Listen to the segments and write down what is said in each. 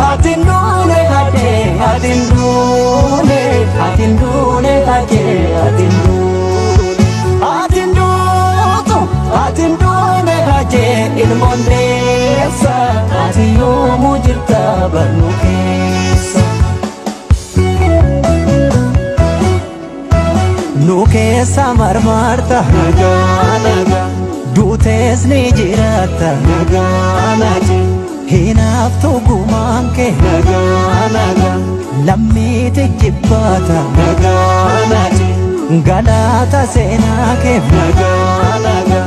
ati hin duune Hacee, ati hin duune, ati hin duune Hacee, ati hin duune. Ati hin duutu, ati hin duune Hacee, ilmoon deessa, ati yoomuu jirta barnuu keessa. Nu keessa marmarta, nagaa nagaa, duutees ni jiraatta, nagaa nagaa, hinaaftu gumaan kee, nagaa nagaa, lammiiti jibbaata, nagaa nagaa, galaata seenaa kee, nagaa nagaa,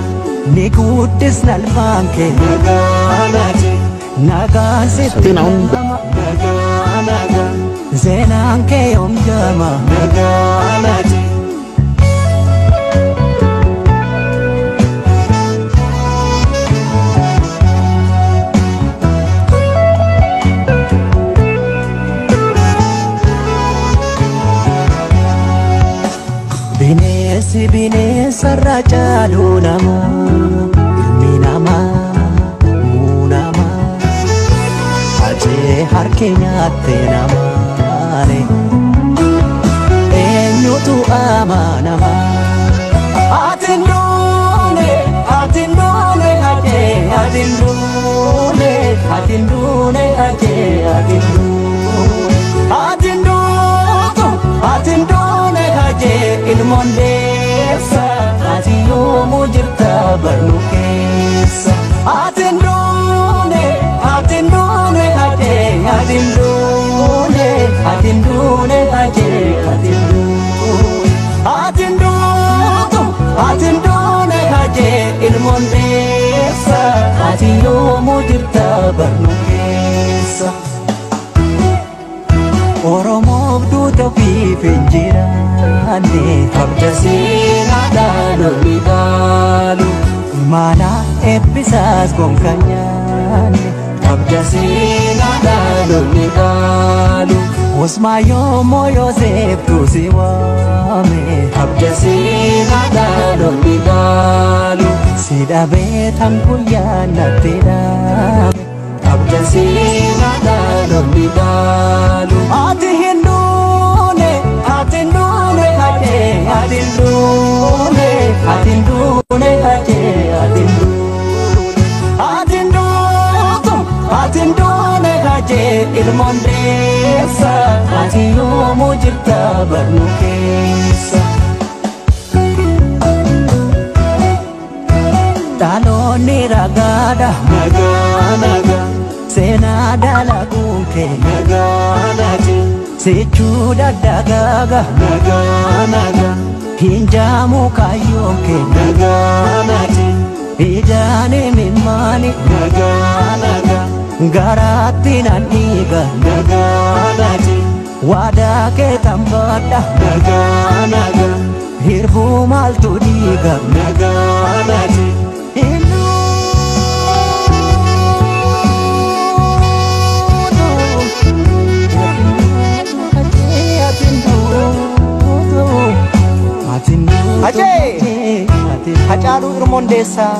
ni guddisna ilmaan kee, nagaa nagaa, nagaan sitti nama, nagaa nagaa, seenaan kee yoom jaama, nagaa nagaa. Bineensi bineensarra caalu nama, ilmi namaa muu nama, Hacee harki nyaatte namaane, eenyutu amanama? Ati hin duune, ati hin duune Hacee, ati hin duune, ati hin duune Hacee, ati hin duune. Ati hin duutu, ati hin duune Hacee, ilmoon deessa, ati yoomuu jirta barnuu keessa. Ati hin duune, ati hin duune Hacee, ati hin duune, ati hin duune Hacee, ati hin duune. Ati hin duutu, ati hin duune Hacee, ilmoon deessa, ati yoomuu jirta barnuu keessa. Oromoof duuta ofiif hin jiraanne, kabja seenaa dhaloonni dhaalu, mana eebbisaas gonka nyaanne, kabja seenaa dhaloonni dhaalu, Usmaayyoo moo Yooseeftu si waame, kabja seenaa dhaloonni dhaalu, si dhabee tan guyyaa natti dhaame, kabja seenaa dhaloonni dhaalu. Ati hin duune, ati hin duune Hacee, ati hin duune, ati hin duune Hacee, ati hin duune. Ati hin duutu, ati hin duune Hacee, ilmoon deessa, ati yoomuu jirta barnuu keessa. Dhaloonni ragaadha, nagaa nagaa, seenaa dalaguun kee, nagaa nagaa, sichuu daddagaaga, nagaa nagaa, hin jaamu kaayyoon kee, nagaa nagaa, ijaan imimmaani, nagaa nagaa, garaatti nan dhiiga, nagaa nagaa, waadaa kee tambadha, nagaa nagaa, hirbuu maaltu dhiiga, nagaa nagaa. Hacee! Hacaaluu Irmoon deessaa,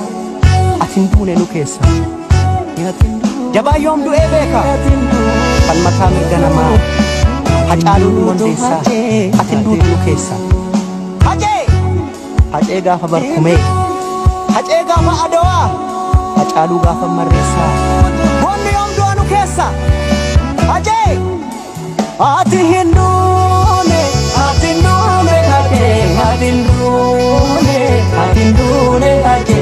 ati hin duune nu keessa. Jabaa yoom du'ee beeka, falmataa mirga namaa. Hacaaluu Irmoon deessaa, ati hin duute nu keessa. Hacee! Hacee gaafa barkumee, Hacee gaafa Adawaa, Hacaaluu gaafa Marreessaa. Goonni yoom du'a nu keessa. Hacee! Ati hin duune, ati hin duune Hacee, ati hin duune, ati hin duune Hacee.